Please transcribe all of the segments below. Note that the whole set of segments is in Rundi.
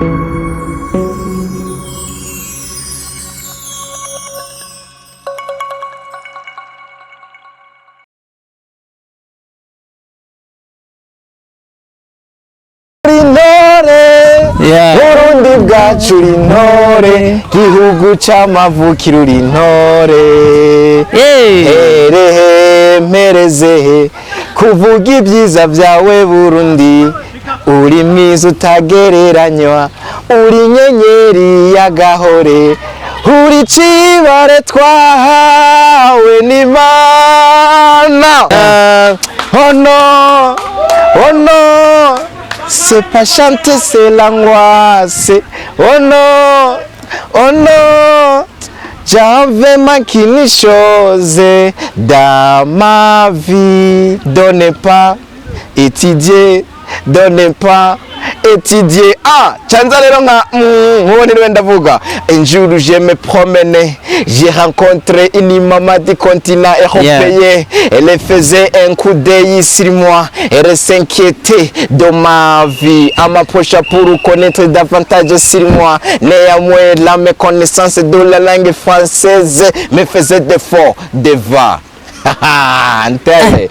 Intore. Burundi bwacu uri intore, gihugu c'amavukiro uri intore. Herehe mperezehe kuvuga ibyiza byawe Burundi? Uri mwiza utagereranywa, uri inyenyeri y'agahore, uri cibare twahawe n'Imana. Oh non, oh non, c'est pas chanter, c'est l'angoisse. Oh non, oh non, j'avais manqué une chose dans ma vie, de ne pas étudier, de ne pas étudier. Ah, chanza rero nka nk'uwo niwe ndavuga. Un jour je me promenais, j'ai rencontré une maman du continent européen. Elle faisait un coup d'œil sur moi, elle s'inquiétait de ma vie, elle m'approcha pour connaître davantage sur moi. Néanmoins, la méconnaissance de la langue française me faisait défaut devant. Ntebe.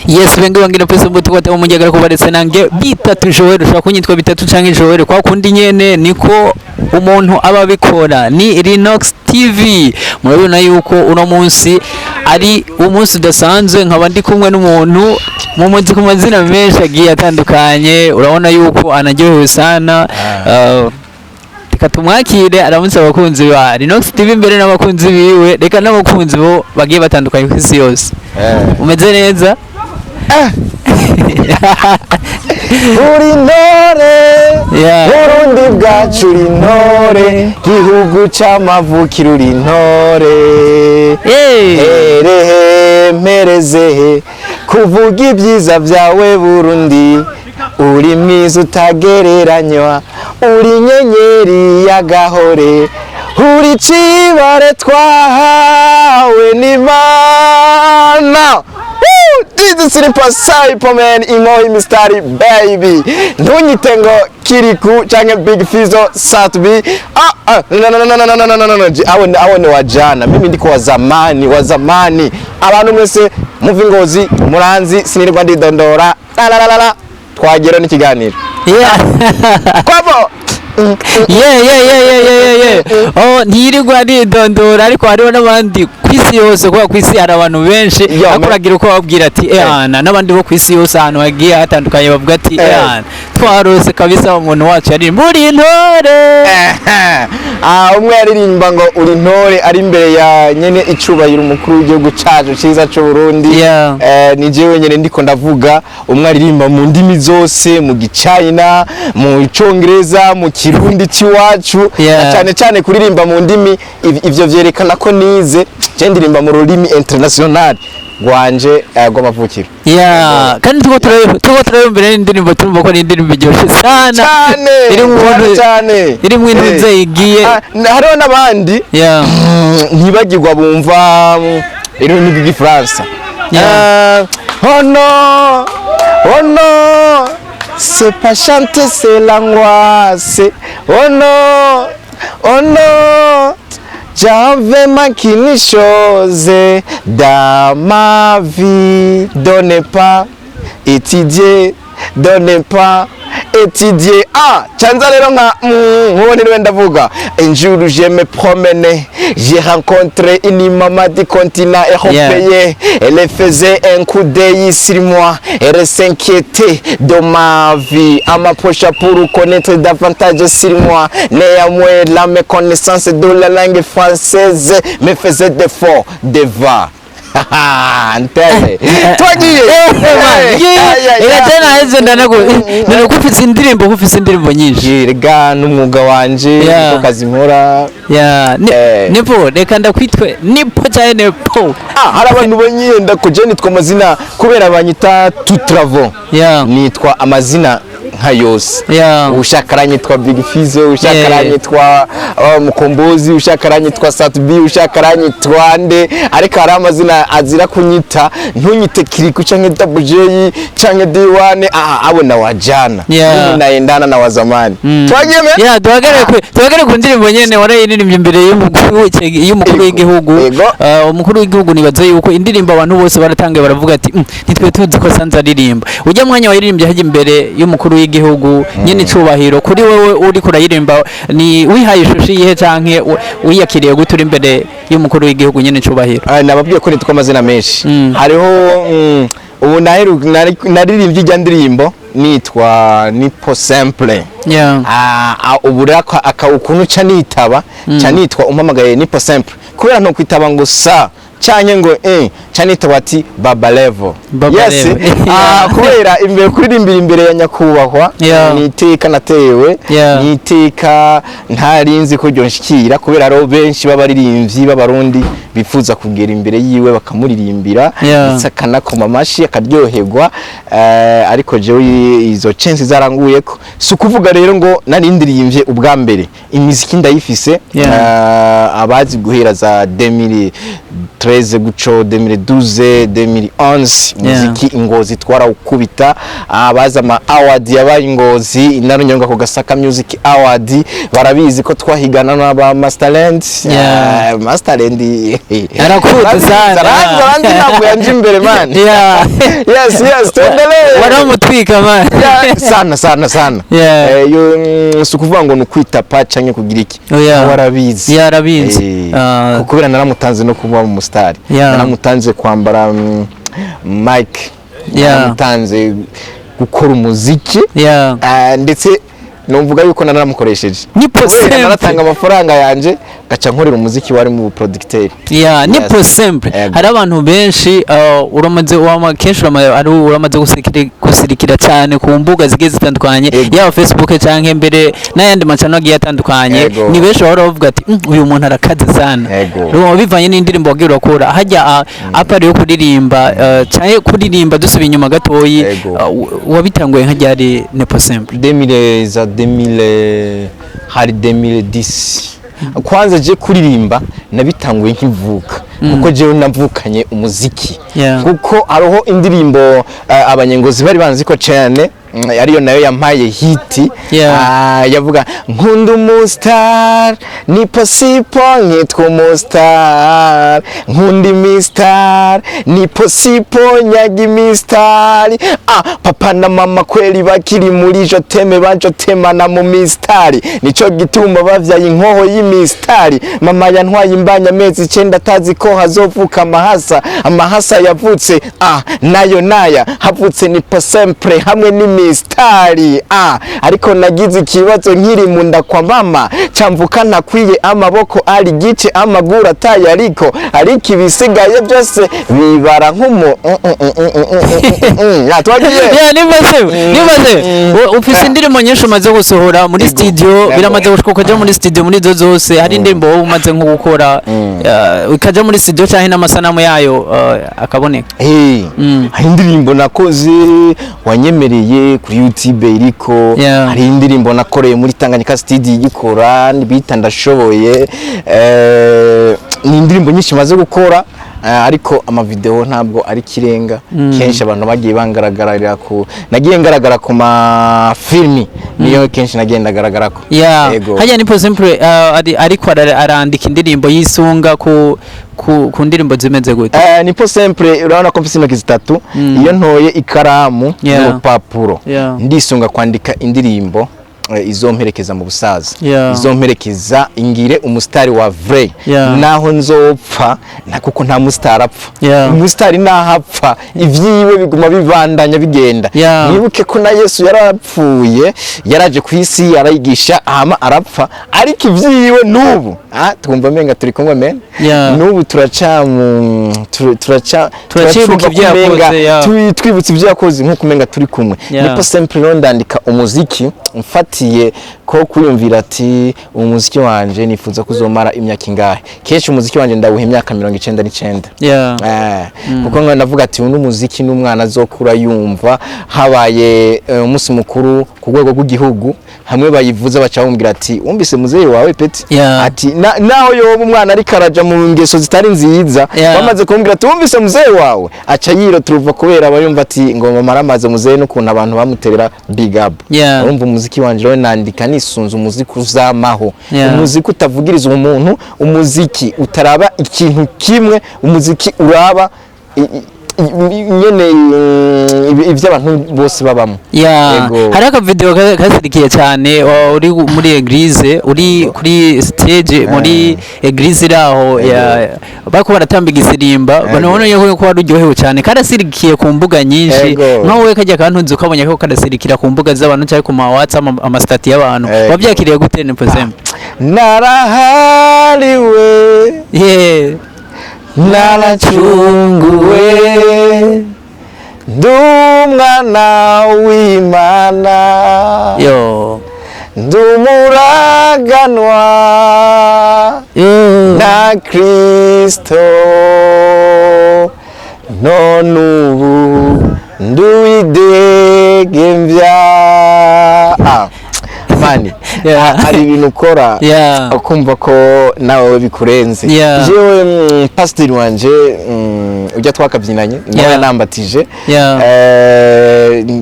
Yes, bengi wangine pesa mbuto kote umujagara kubaretse nange Bitatu Joel. Ushobora kunyitwa Bitatu canke Joel, kwa kundi nyene niko umuntu aba abikora. Ni Rinox TV. Murabona yuko uno munsi ari umunsi udasanzwe, nkaba ndi kumwe n'umuntu mumuzi ku mazina menshi agiye atandukanye. Urabona yuko anaryohewe sana. Reka tumwakire aramutse abakunzi ba Rinox TV mbere n'abakunzi biwe, reka n'abakunzi bo bagiye batandukanye ku isi yose. Umeze neza? Uri intore. Burundi bwacu uri intore, gihugu c'amavukiro uri intore. Herehe mperezehe kuvuga ibyiza byawe Burundi? Uri mwiza utagereranywa, uri inyenyeri y'agahore, uri cibare twahawe n'Imana. Woo! Jesus ni Pasaipo man, inkoho imistari baby. Ntunyite ngo Kiriku canke Big Fizzo Satbi. Ah, ah, no, no, no, no, no, no, no, no, no. Awo ni wajana. Mimi ndiko wa zamani, wa zamani. Abantu mwese muva Ingozi, muranzi, sinirirwa ndidondora. La la la la la. Twagera n'ikiganiro. Kwabo. Yeah. Oh, ntiyirirwa nidondora, ariko hariho n'abandi ku isi yose, kubera ku isi hari abantu benshi. Yo, ariko uragira uko babwira ati ehana n'abandi bo ku isi yose ahantu hagiye hatandukanye bavuga ati ehana twarose kabisa umuntu wacu yari muri intore. Ah, umwe yaririmba ngo uri intore ari imbere ya nyene icubahiro umukuru w'igihugu cacu ciza c'u Burundi. Ni jewe nyene ndiko ndavuga. Umwe aririmba mu ndimi zose, mu gicayina, mu congereza, mu kirundi c'iwacu. Na cane cane kuririmba mu ndimi ivyo vyerekana ko nize. Je ndirimba mu rurimi international rwanje, rw'amavukiro. Yeah, kandi tuko turayumvira n'indirimbo, turumva ko ni indirimbo iryoshye sana. Cane. Iri mu cane cane. Iri mu intuze igiye. Ah, hariho n'abandi ntibagirwa bumva ururimi rw'igifaransa. Oh non, oh non, c'est pas chanter, c'est l'angoisse. Oh non, oh non, j'avais manqué une chose dans ma vie, de ne pas étudier, de ne pas étudier. Ah, chanza rero nka nk'uwo niwe ndavuga. Un jour je me promenais, j'ai rencontré une maman du continent européen. Elle faisait un coup d'œil sur moi, elle s'inquiétait de ma vie, elle m'approcha pour connaître davantage sur moi. Néanmoins, la méconnaissance de la langue française me faisait défaut devant. Ntebe twagiye. Reka tena heze ndanakufise indirimbo, kufise indirimbo nyinshi. Rega n'umwuga wanje, niko kazi nkora. Yeah, Nepo, reka ndakwitwe Nipo cyane Nepo. Ah, hari abantu banyihenda ko je nitwa amazina kubera banyita Tutravo. Nitwa amazina nka yose. Ushaka aranyitwa Big Fizzo, ushaka aranyitwa Mukombozi, ushaka aranyitwa Sat-B, ushaka aranyitwa nde, ariko hari amazina azira kunyita. Ntunyite Kiriku canke Double J canke D1, ah, abo na wajana. Mimi naendana na wa zamani. Twagiye me? Yeah, duhagarare ku ndirimbo nyene warayiririmbye imbere y'umukuru w'igihugu. Yego. Umukuru w'igihugu, nibaze yuko indirimbo abantu bose baratangiye baravuga ati: "Ntitwe tuzi ko sanze aririmba." Ujya mwanya wayiririmbye hajya imbere y'umukuru w'igihugu nyene icubahiro, kuri wewe uri kurayirimba ni wihaye ishusho iyihe, canke wiyakiriye gute uri imbere y'umukuru w'igihugu nyene icubahiro? Ah, nababwiye ko nitwa amazina menshi. Hariho ubu naririmbye ijya ndirimbo nitwa Nipo Simple. Ah, ubu rero ukuntu ca nitaba, ca nitwa umpamagaye Nipo Simple, kubera nto kwitaba ngo sa canke ngo ca nitaba ati Baba Level. Baba Yes. Level. Ah, kubera imbere kuririmbira imbere ya nyakubahwa ni iteka natewe, ni iteka ntarinzi ko ryonshikira, kubera hariho benshi b'abaririmbyi b'abarundi bifuza kugera imbere yiwe bakamuririmbira, ndetse akanakoma amashi akaryoherwa. Ariko jewe izo chance zaranguyeko. Si ukuvuga rero ngo narindirimbye ubwa mbere, imiziki ndayifise. Abazi guhera za 2013 guco 2012, 2011, umuziki Ingozi twarawukubita. Abazi ama award yabaye Ingozi, Inarunyonga ku Gasaka Music Award, barabizi ko twahigana n'aba Masterland. Masterland Arakuzi sana. Aranzi, aranzi, ntabwo yanje imbere, man. Yes, tuendelee. Waramutwika, man. Yeah, sana sana sana. Yo, si ukuvuga ngo ni ukwitapa canke kugira iki. Oh, yeah. Nawe arabizi. Yeah, arabizi. Kubera naramutanze no kuba umusitari, naramutanze kwambara mic, naramutanze gukora umuziki. Ndetse numvuga yuko naramukoresheje. Nipo Kubera Simple. naratanga amafaranga yanje gaca nkorera umuziki wari mu producteur. Yeah, Nipo Yes. Simple. Yego. Hari abantu benshi, uramaze wama kenshi ari uramaze gusirikira cyane ku mbuga zigiye zitandukanye, yaba Facebook canke mbere n'ayandi macano agiye atandukanye. Ni benshi bahora bavuga ati: "Uyu muntu arakaze sana." Urumva bivanye n'indirimbo wagiye urakora hajya, apart yo kuririmba, canke kuririmba, dusubiye inyuma gatoyi, wabitanguye nka ryari, Nipo Simple? 2000 za 2000, hari 2010. Kwanza je kuririmba nabitanguye nkivuka, kuko jewe navukanye umuziki. Kuko hariho indirimbo abanyengozi bari banzi ko cyane, ariyo nayo yampaye hit. Ah, yavuga nkunda umustar nipo sipo nkitwa umustar, nkunda imistar nipo sipo nyaga imistar. Ah, papa na mama kweli bakiri muri je t'aime, bajotemana mu mistari, nico gituma bavyaye inkoho y'imistari. Mama yantwaye imbanya amezi 9 atazi ko hazovuka amahasa. Amahasa yavutse, ah, nayo naya havutse Nipo Sempre hamwe n'imistari. Ah, ariko nagize ikibazo nkiri mu nda kwa mama, camvuka ntakwiye, amaboko ari gice, amaguru ataye, ariko ibisigaye byose bibara nk'umu twagiye. Yeah, nibaze ufise indirimbo nyinshi umaze gusohora muri studio. Biramaze gushika ukaja muri studio, muri izo zose hari indirimbo wowe umaze nko gukora, ukaja muri studio canke n'amasanamu yayo akaboneka? Hey, hari indirimbo nakoze wanyemereye kuri YouTube iriko. Hari indirimbo nakoreye muri Tanganyika Studio igikora bita Ndashoboye. Ni indirimbo nyinshi maze gukora, ariko amavideo ntabwo ari kirenga. Kenshi abantu bagiye bangaragarira ku, nagiye ngaragara ku ma filmi, niyo kenshi nagiye ndagaragarako. Yego. Hajya Nipo Simple, ariko arandika indirimbo yisunga ku ndirimbo zimeze gute? Nipo Simple, urabona ko mfise intoki zitatu. Iyo ntoye ikaramu n'urupapuro, ndisunga kwandika indirimbo izomperekeza mu busaza, izomperekeza ingire umusitari wa vrai, naho nzopfa na kuko nta musitari apfa. Umusitari naho apfa ivyiwe biguma bibandanya bigenda. Nibuke ko na Yesu yarapfuye, yaraje ku isi arayigisha, hama arapfa, ariko ivyiwe n'ubu, twumva menga turi kumwe men. N'ubu turaca turaca Turacibuka turacumva ivyo kumenga yakoze, yeah. twibutse ibyo yakoze nk'uko umenga turi kumwe. Nipo Simple rero ndandika umuziki mfatiye ko kwiyumvira ati umuziki wanje nifuza kuzomara imyaka ingahe. Kenshi umuziki wanje ndawuha imyaka 99. Kuko nka navuga ati uyu n'umuziki n'umwana azokura yumva habaye umunsi mukuru. ku rwego rw'igihugu, hamwe bayivuze baca bamubwira ati: "Wumvise muzeyi wawe Petit?" Ati naho yoba umwana ariko araja mu ngeso zitari nziza, bamaze kumubwira ati: "Wumvise muzeyi wawe?", aca yiroturuva, kubera aba yumva ati ngo maramaze muzeyi n'ukuntu abantu bamuterera big up. Urumva, umuziki wanje rero nandika nisunze umuziki uzamaho, umuziki utavugiriza umuntu, umuziki utaraba ikintu kimwe, umuziki uraba nyene ivyo abantu bose babamo. Yego. Hariho akavideo kasirikiye cyane, uri muri église, uri kuri stage muri église iri aho bariko baratamba igisirimba. Banabona yuko ko wari uryohewe cyane, karasirikiye ku mbuga nyinshi. Nkawe kajya kantunze ukabonye ko karasirikira ku mbuga z'abantu cyangwa ku ma WhatsApp, ama status y'abantu, wabyakiriye gute, Niposem? Narahariwe, naracunguwe, ndi umwana w'Imana, yo ndi umuraganwa yo na Kristo, none ubu nduwidegemvya. Ah, man, hari ibintu ukora ukumva ko nawe bikurenze. Jewe pasiteri wanje ujya twakabyinanye nawe yanambatije.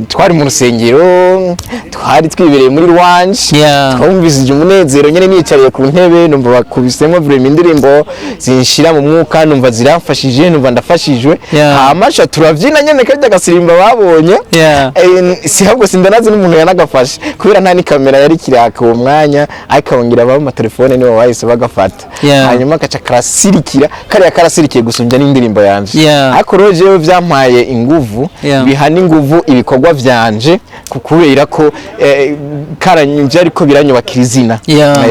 Twari mu rusengero, twari twibereye muri rwanje, twumvise umunezero nyine, nicariye ku ntebe numva bakubisemo vraiment indirimbo zinshira mu mwuka, numva ziramfashije, numva ndafashijwe. Hama sha turabyina nyene karya gasirimba babonye. Si ahubwo sindanazi n'umuntu yanagafashe, kubera nta n'ikamera yari kiraka uwo mwanya, ariko abongira abo amatelefone nibo bahise bagafata. Hanyuma gaca karasirikira, kariya karasirikiye gusumbya n'indirimbo yanje. Ariko rero jewe vyampaye inguvu, biha n'inguvu ibikorwa vyanje, kubera ko karanyuje, ariko biranyubakira izina.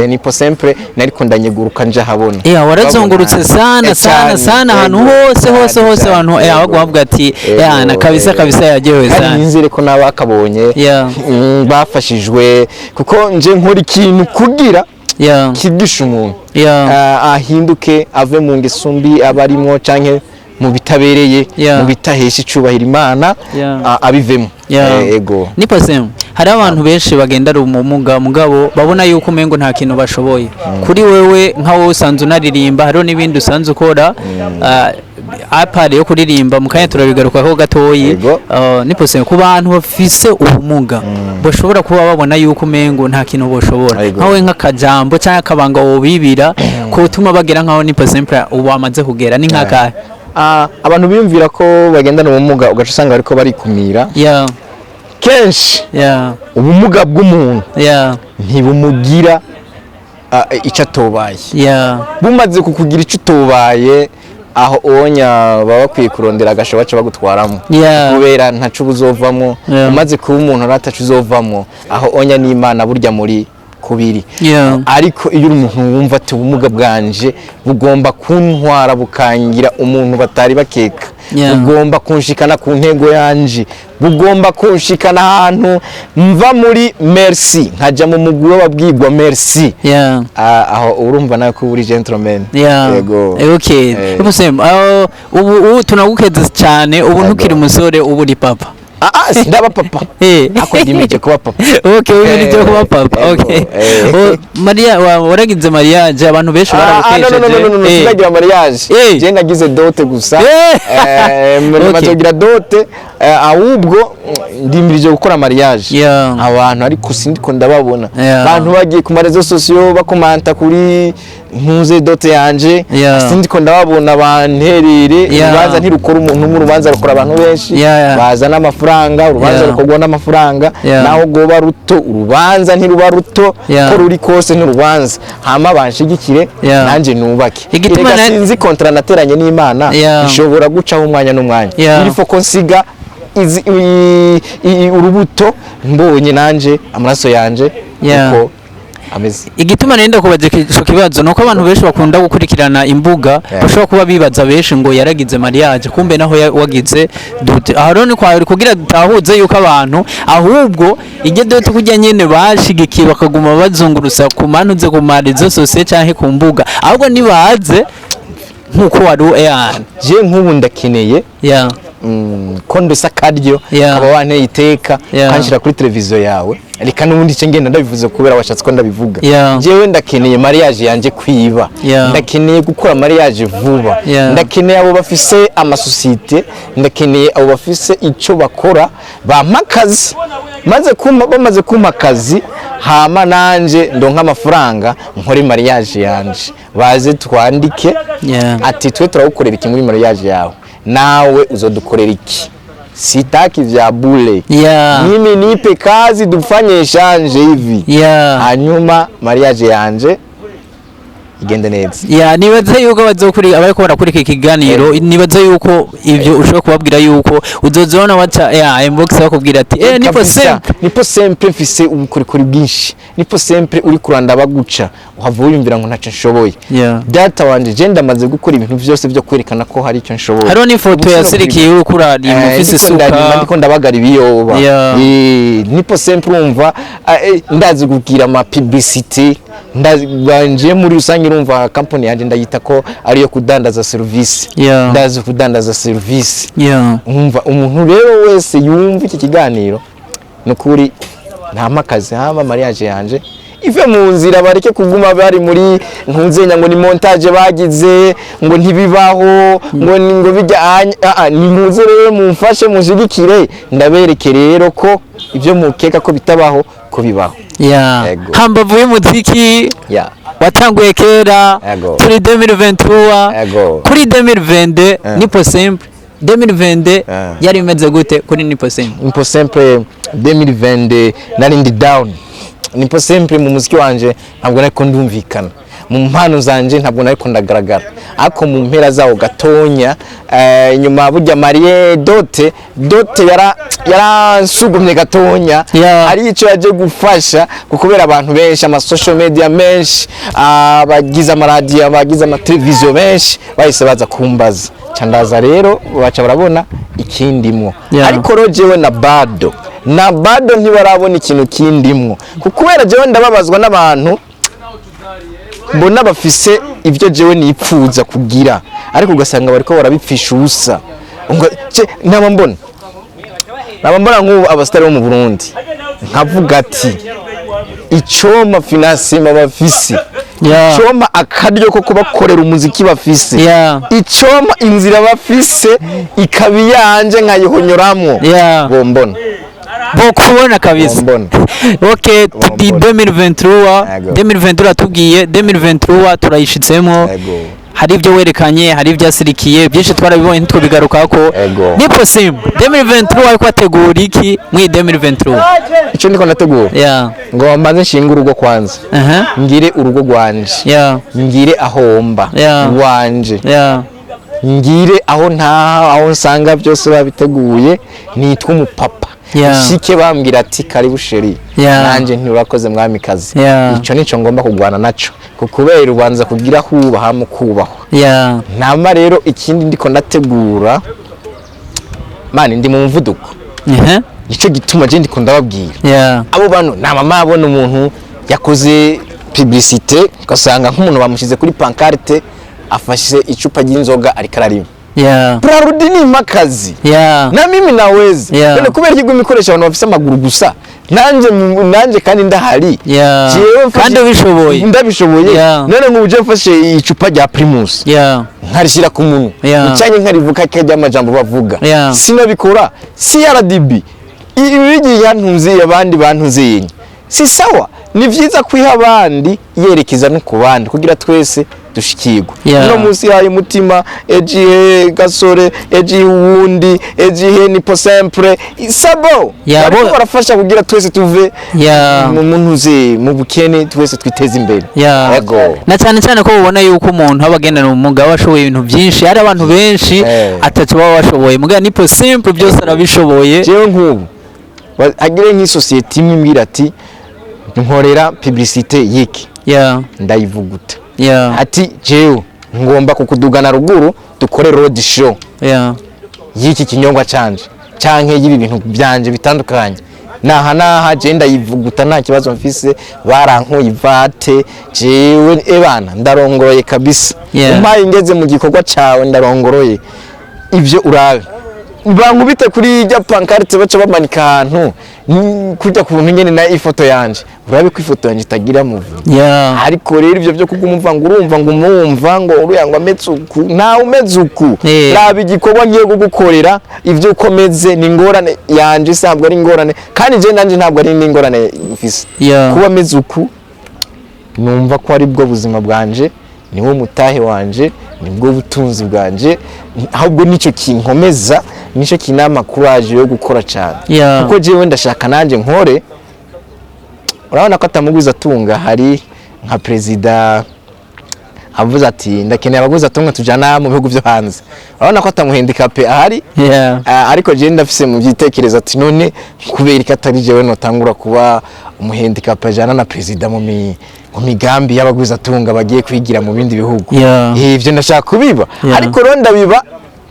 Nipo sempre nariko ndanyeguruka nja habona. Yeah, warazungurutse Babona. sana sana Cyane, sana ahantu yego, hose hose cyane, hose cyane, abantu yego. baguhabwa ati Yego, yana kabisa, kabisa yaryohewe kandi sana. nizere ko n'abakabonye bafashijwe, kuko nje nkora ikintu kugira kigisha umuntu ahinduke, ave mu ngeso mbi aba arimwo canke mu bitabereye, mu bitahesha icubahiro Imana, abivemo. Ego. Nipo semu, hari abantu benshi bagendera ubumuga mugabo babona yuko umengo nta kintu bashoboye. Kuri wewe, nka wowe usanzwe unaririmba, hariho n'ibindi usanzwe ukora à part yo kuririmba, mu kanya turabigarukaho gatoyi. Nipo semu, ku bantu bafise ubumuga bashobora kuba babona yuko umengo nta kintu boshobora, nkawe nk'akajambo cyangwa akabanga wobibira kutuma bagera nkaho Nipo Simple ubu wamaze kugera, ni nk'akahe? Abantu biyumvira ko bagendana ubumuga, ugaca usanga bariko barikumira kenshi. Ubumuga bw'umuntu ntibumugira icyo atobaye. Bumaze kukugira icyo utobaye, aho onya baba bakwiye kurondera agasho baca bagutwaramo, kubera ntaco buzovamwo. Umaze kuba umuntu arataco uzovamwo, aho onya n'Imana burya muri kubiri. Ariko iyo uri umuntu wumva ati: "Ubumuga bwanje bugomba kuntwara bukangira umuntu batari bakeka, bugomba kunshikana ku ntego yanje, bugomba kunshikana ahantu mva muri merci nkaja mu mugwi w'ababwirwa merci", aho urumva nawe ko uri gentleman. Yego. Okay. Bose, ubu tunagukeza cyane, ubu ntukiri umusore, ubu uri papa. Ah, sindaba papa. Ako ndimeje kuba papa. Okay, ubu uri kuba papa. Yego, Okay. Oh, Maria waragize mariage, abantu benshi Ah, no, no, no, no, no, no, baragukejeje. sinagira mariage. Je nagize dote gusa. Maze kugira dote, ahubwo ndimirije gukora mariage. Abantu ariko sindiko ndababona. Abantu bagiye ku ma réseaux sociaux bakomanta kuri ntuze dote yanje. Sindiko ndababona banterere. Urubanza ntirukora umuntu umwe, urubanza rukora abantu benshi. Bazana amafaranga, urubanza rukorwa n'amafaranga. Naho rwoba ruto, urubanza ntiruba ruto. Ko ruri kose n'urubanza. Hama banshigikire, nanjye nubake. Igituma Erega sinzi contrat nateranye n'Imana, ishobora gucaho umwanya n'umwanya. Il faut ko nsiga urubuto mbonye nanje amaraso yanje uko ameze. Igituma nenda kubaza ico kibazo nuko abantu benshi bakunda gukurikirana imbuga, bashobora kuba bibaza benshi ngo yaragize mariage, kumbe naho wagize dote. Aho rero ni kwa kugira dutahuze yuko abantu ahubwo ijye dote kujya nyene bashigikiye, bakaguma bazungurusa ku mantuze ku ma réseaux sociaux canke ku mbuga, ahubwo nibaze. Nkuko wari yani. Je nk'ubu ndakeneye ko ndose akaryo, ukaba wanteye iteka, ukanshyira kuri televiziyo yawe, reka n'ubundi icyo ngenda ndabivuze kubera washatse ko ndabivuga. Jewe ndakeneye mariage yanje kwiba. Ndakeneye gukora mariage vuba. Ndakeneye abo bafise amasosiyete, ndakeneye abo bafise icyo bakora, bampa akazi, maze kumpa, bamaze kumpa akazi, hama nanje ndonka amafaranga, nkore mariage yanje, baze twandike ati twe turagukorera iki muri mariage yawe, nawe uzodukorera iki? Sitaki vya bule. Mimi nipe kazi, dufanye échange hivi, hanyuma mariage yanje igende neza. Ya, nibaze yuko bazokuri abariko barakurika ikiganiro, nibaze yuko ivyo ushobora kubabwira yuko uzozona waca ya inbox bakubwira ati nipo Kabisa. simple. Nipo simple, mfise ubukorikori bwinshi. Nipo simple, uri kuranda baguca uhava wiyumvira ngo ntacyo nshoboye. Data wanje, je ndamaze gukora ibintu byose byo kwerekana ko hari icyo nshoboye. Hariho n'ifoto Ubu yasirikiye uriko urarima ufise ndiko ndarima, isuka. Ndiko ndabagara ibiyoba. Nipo simple, urumva, ndazi kugira ama publicité, ndazi banje muri rusange. Urumva, company yanje ndayita ko ariyo kudandaza service. Ndazi kudandaza service. Umva, umuntu rero wese yumva iki kiganiro, nukuri ntampa akazi, hama mariage yanje ive mu nzira, bareke kuguma bari muri ntuzenya ngo ni montage bagize, ngo ntibibaho, ngo ni ngo bijya ni muze rero mumfashe, mushigikire, ndabereke rero ko ibyo mukeka ko bitabaho ko bibaho. Yego. Hambavu y'umuziki watanguye kera, turi 2023, kuri 2022 Nipo Simple 2022 yari imeze gute kuri Nipo Simple? Nipo Simple 2022 nari ndi down. Nipo Simple mu muziki wanje ntabwo nariko ndumvikana, mu mpano zanje ntabwo nariko ndagaragara, ariko mu mpera zawo gatonya, inyuma burya marié dot yara yaransugumye gatonya. Hari icyo yaje gufasha, kubera abantu benshi, ama social media menshi, abagize amaradiyo, abagize amateleviziyo benshi bahise baza kumbaza, ca ndaza rero, baca barabona ikindimwo. Ariko rero jewe na bado ntibarabona ikintu kindimwo, kubera jewe ndababazwa n'abantu mbona bafise ibyo jewe nipfuza kugira, ariko ugasanga bariko barabipfisha ubusa. Ngo naba mbona nk'ubu abasitari bo mu Burundi, nkavuga ati icoma financement bafise, icoma akaryo ko kubakorera umuziki bafise, icoma inzira bafise ikaba iyanje nkayihonyoramwo, bombona. Bokubona kabisa. Bombona. Okay, tuti Bombona. 2023. Yego. 2023 tubwiye 2023 turayishitsemo. Hari ibyo werekanye, hari ibyasirikiye byinshi, twarabibonye, ntitwobigarukako. Nipo Simple 2023 ariko ategura iki muri 2023? Icyo ndiko ndategura, ngo mbanze nshinge urugo kwanza, ngire urugo rwanje, ngire aho mba wanje, ngire aho ntaha, aho nsanga byose babiteguye, nitwa umupapa, shike bambwira ati karibu chéri, nanjye nturakoze mwamikazi. Icyo nico ngomba kurwana naco, kubera ubanza kugira hubaha mu kubahwa. Ntama rero ikindi ndiko ndategura, mani ndi mu muvuduko, nicyo gituma je ndiko ndababwira abo bantu nta mama abona umuntu yakoze publicité, ugasanga nk'umuntu bamushyize kuri pancarte afashe icupa ry'inzoga ariko ararima. Brarudi ni akazi, na mimi naweza. None kubera iki iguma ikoresha abantu bafise amaguru gusa, nanje nanje kandi ndahari? Jewe Kandi ubishoboye. Ndabishoboye. None nk'ubu je mfashe icupa rya Primus, nkarishyira ku munwa, icanye nkarivuga kajya amajambo bavuga, sinabikora. CRDB ibigiye yantunze, abandi bantunze yenye, si sawa. Ni vyiza kwiha abandi, yerekeza no ku bandi kugira twese dushikirwe. Uno munsi haye umutima ejihe gasore, ejihe uwundi, ejihe Nipo Simple sabo, bariko barafasha kugira twese tuve mu muntuze mu bukene, twese twiteze imbere. Yego. Na cyane cyane ko ubona yuko umuntu aba agendana ubumuga aba ashoboye ibintu byinshi, hari abantu benshi atatu baba bashoboye, muga Nipo Simple byose arabishoboye. Jewe nk'ubu hagire nk'isosiyete imwe imbwira ati nkorera publicité yiki, ndayivuguta. Ati jewe ngomba kukudugana ruguru dukore road show y'iki kinyobwa canje canke y'ibi bintu byanje bitandukanye. Naha naha je ndayivuguta, nta kibazo mfise. Barankuye ivate jewe, ebana, ndarongoroye kabisa. Umpaye ngeze mu gikorwa cawe, ndarongoroye. Ivyo urabe bankubite kuri irya pancarte baca bamanika ahantu, kujya ku buntu nyene na ifoto yanje, urabe ko ifoto yanje itagira muvu. Ariko rero ivyo byo kuguma umva ngo urumva ngo umwumva ngo uriya ngo ameze uku, ntawe umeze uku. Raba igikorwa ngiye kugukorera. Ivyo ukomeze ni ingorane yanje isanzwe ari ingorane, kandi je nanje ntabwo ari n'ingorane mfise. Kuba ameze uku, numva ko ari bwo buzima bwanje, niwo mutahe wanje, nibwo butunzi bwanje. Ahubwo nicyo kinkomeza, nicyo kinama courage yo gukora cyane, kuko jewe ndashaka nanje nkore. Urabona ko atamugwiza atunga, hari nka perezida avuze ati ndakeneye abaguzi atunga tujana mu bihugu byo hanze. Urabona ko atamu handicapé ahari. Ariko jewe ndafise mu byitekerezo ati none kubera ko atari jewe notangura kuba umu handicapé ajana na perezida mu migambi y'abagwizatunga bagiye kwigira mu bindi bihugu? Ivyo ndashaka kubiba. Ariko rero ndabiba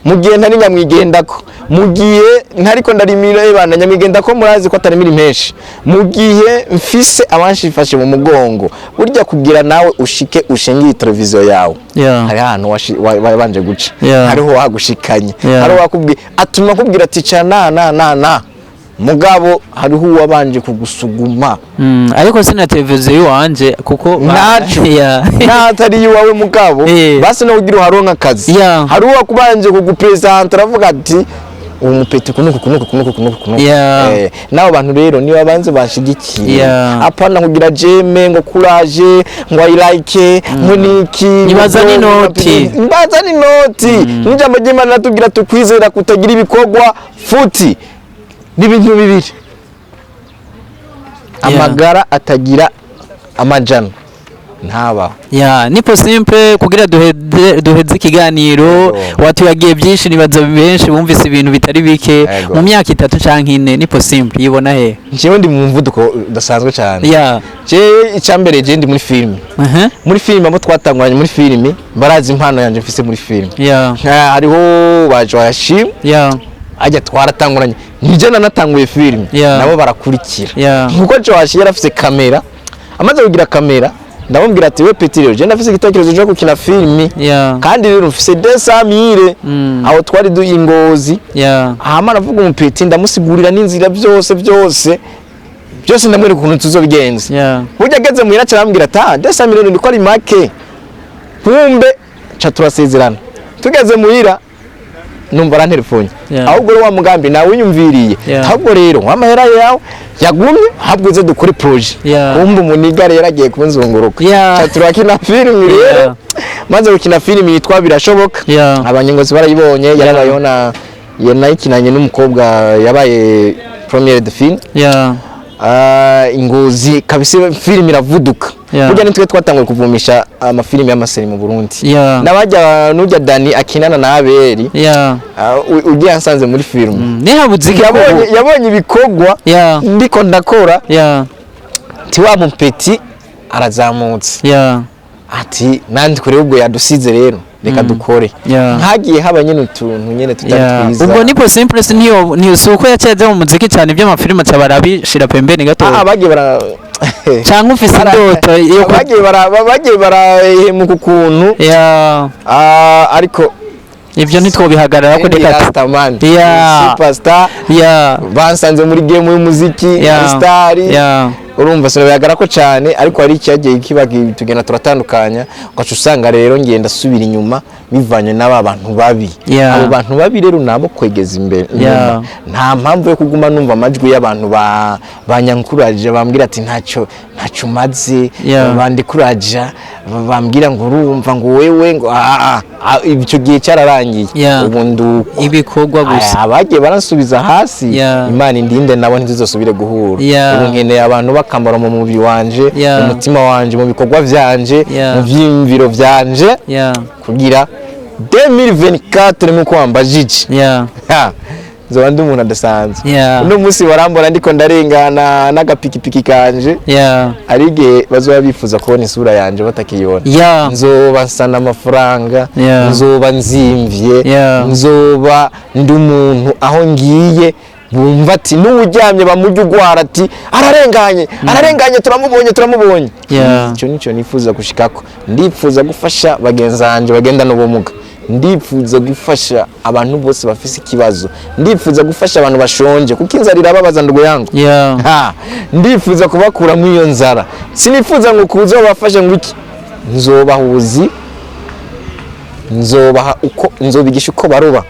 mu gihe ntari nyamwigendako, mu gihe ntariko ndarimira ibana nyamwigendako. Murazi ko atarimira impeshi, mu gihe mfise abanshifashe mu mugongo. Burya kugira nawe ushike ushingiye televiziyo yawe, hari ahantu wabanje guca, hariho wagushikanye, hariho wakubwiye, atuma akubwira ati ca na na na na, mugabo hariho uwabanje kugusuguma. Ariko sina televiziyo iwanje kuko Ntaco. N'atari iwawe, mugabo basi no kugira uharonka akazi, hari uwakubanje kugupresenta, aravuga ati uwo mupeti kunuku kunuku kunuku kunuku kunuku. N'abo bantu rero niba banze banshigikiye, apana kugira j'aime ngo courage, ngo I like, ngo niki. Nibaza n'inoti. Mbaza n'inoti. N'ijambo ry'Imana ratubwira tukwizera kutagira ibikorwa futi n'ibintu bibiri, amagara atagira amajana ntabaho. Ya, nipo simple kugira duheze ikiganiro. Watuyagiye byinshi, nibaza benshi bumvise ibintu bitari bike. Mu myaka 3 canke 4, nipo simple yibona he? Njyewe ndi mu muvuduko udasanzwe cyane. Jewe icyambere, je ndi muri filime. Muri filime, abo twatanguranye muri filime barazi impano yanjye mfise muri filime. Hariho ba Joachim, ajya twaratanguranye, nije nanatanguye filime, nabo barakurikira. Kuko Joachim yarafise kamera, amaze kugira kamera ndamubwira ati we petit, rero je ndafise igitekerezo cyo gukina filime, kandi rero mfise 200 000. Aho twari du ingozi. Hama aravuga umupeti, ndamusigurira n'inzira byose byose byose, ndamwereka ukuntu tuzobigenza. Burya ageze muhira arambwira ati ah, 200 000 ndiko ari make. Kumbe ca turasezerana, tugeze muhira numva arantelefone. Ahubwo rero wa mugambi nawe unyumviriye, ahubwo rero wamahera yawe yagumye, ahubwo uze dukore projet. Kumbe umuniga rero agiye kunzunguruka. Ca turakina filimi rero. Maze gukina filimi yitwa Birashoboka, abanyengozi barayibonye, yarabayeho na nayikinanye n'umukobwa yabaye première de film. Ingozi kabisa filimi iravuduka. Burya nitwe twatanguye kuvumisha amafilimi y'amaseri mu Burundi. N'abajya nujya Dani akinana na Abeli, ugiye yansanze muri filime. Nihabuze iki? Yabonye ibikorwa ndiko ndakora, ti wa mupeti arazamutse, ati nandi kure ubwo yadusize rero reka dukore. Nkagiye haba nyine utuntu nyine tutari twiza. Ubwo nipo simple niyo si uko yaciye aja mu muziki cyane, iby'amafilime aca barabishira pembeni gato? Ah, bagiye bara Canke ufise indoto yo bagiye barahemuka ukuntu. Ariko Ivyo ntitwobihagarara ko ndi reka Rastaman, superstar. Bansanze muri game y'umuziki, star. Urumva sinabihagarara ko cyane, ariko hari icyagiye kiba tugenda turatandukanya, ugaca usanga rero ngenda asubira inyuma bivanye n'aba bantu babi. Abo bantu babi rero nabo kwegeza imbere inyuma. Nta mpamvu yo kuguma numva amajwi y'abantu ba banyankuraje, bambwira ati ntacyo ntacyo umaze, bandikuraja, bambwira ngo urumva ngo wewe ngo ah, ah, ah, icyo gihe cyararangiye. Ubu nduko Ibikorwa gusa. Aya, abagiye baransubiza hasi, Imana indinde nabo ntizosubire guhura. Ubu nkeneye abantu bakamaro mu mubiri wanje, mu mutima wanje, mu bikorwa vyanje, mu vyiyumviro vyanje, kugira 2024 nkuko wambajije, ha, nzoba ndi umuntu adasanzwe. Uno munsi barambona ndiko ndarengana n'agapikipiki kanje, hari igihe bazoba bifuza kubona isura yanje batakiyibona. Nzoba nsana amafaranga, nzoba nzimvye, nzoba ndi umuntu aho ngiye. Bumva ati n'uwuryamye bamujya ugwara ati ararenganye, ararenganye, turamubonye, turamubonye. Icyo nicyo nifuza gushikako. Ndifuza gufasha bagenzi banjye bagendana ubumuga, ndifuza gufasha abantu bose bafise ikibazo, ndifuza gufasha abantu bashonje, kuko inzara irababaza, ndugu yangu. Ha, ndifuza kubakura muri iyo nzara. Sinifuza ngo kuzobafasha ngo iki, nzobaha ubuzi, nzobaha uko, nzobigisha uko baroba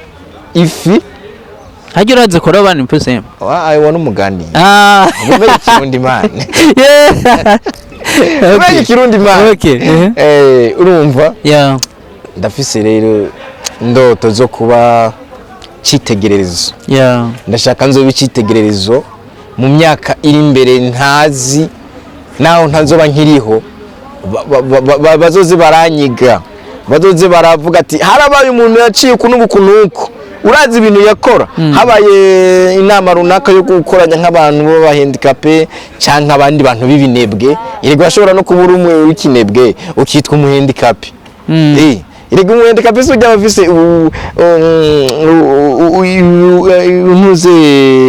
ifi. Hajya urazi kuroba ni puse? Ayo n'umugani. Umenye Ikirundi, man. Umenye Ikirundi, man. Urumva, ndafise rero indoto zo kuba citegererezo. Ndashaka nzoba icitegererezo mu myaka iri imbere, ntazi naho ntazoba nkiriho, bazoze baranyiga, bazoze baravuga ati harabaye umuntu yaciye uku n'uku n'uku, urazi ibintu yakora. Habaye inama runaka yo gukoranya nk'abantu b'abahandicapés cyangwa abandi bantu b'ibinebwe. Erega urashobora no kuba uri umwe w'ikinebwe ukitwa umuhandicapé. Erega umuhandicapé si ujya abafise ntuze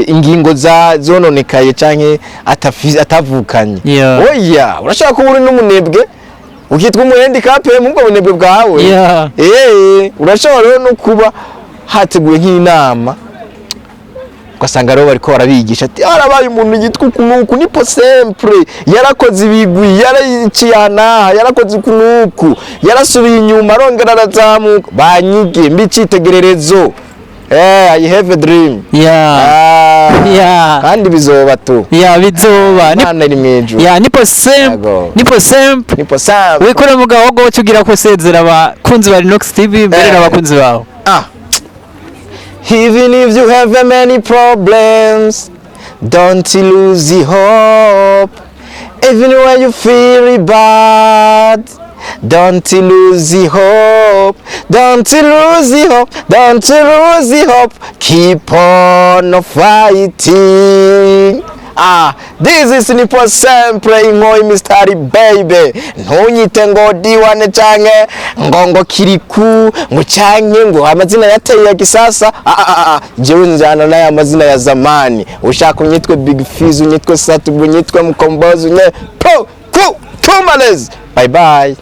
ingingo za zononekaye canke atavukanye. Oya, urashobora kuba uri n'umunebwe ukitwa umuhandicapé mu bwo bunebwe bwawe. Urashobora rero no kuba hateguwe nk'inama, ugasanga rero bariko barabigisha ati harabaye umuntu yitwa uku n'uku, nipo sempre yarakoze ibigwi, yaraciye aha n'aha, yarakoze uku n'uku, yarasubiye inyuma arongera arazamuka, banyige mbi icitegererezo. I have a dream. Ah, kandi bizoba tu. Yeah, bizoba. Imana iri mw'ijuru. Yeah, nipo sempre. Yego. Nipo sempre. Nipo sempre. Wikora mu gahogo ugira ko sezera abakunzi ba Rinox TV mbere n'abakunzi bawe. Ah. Even if you have many problems, don't lose the hope. Even when you feel bad, don't lose the hope. Don't lose the hope. Don't lose the hope. Keep on fighting. Ah, this is Nipo Sempre Inkoyi Mistari baby. Ntunyite ngo diwane canke ngo kiriku ngo canke ngo amazina yateye ya kisasa. Ah, ah, ah, ah. Jewe njana n'aya mazina ya zamani. Ushaka unyitwe Big Fizz, unyitwe Satubu, unyitwe Mkombozi, unye po ku Tumales. Bye bye.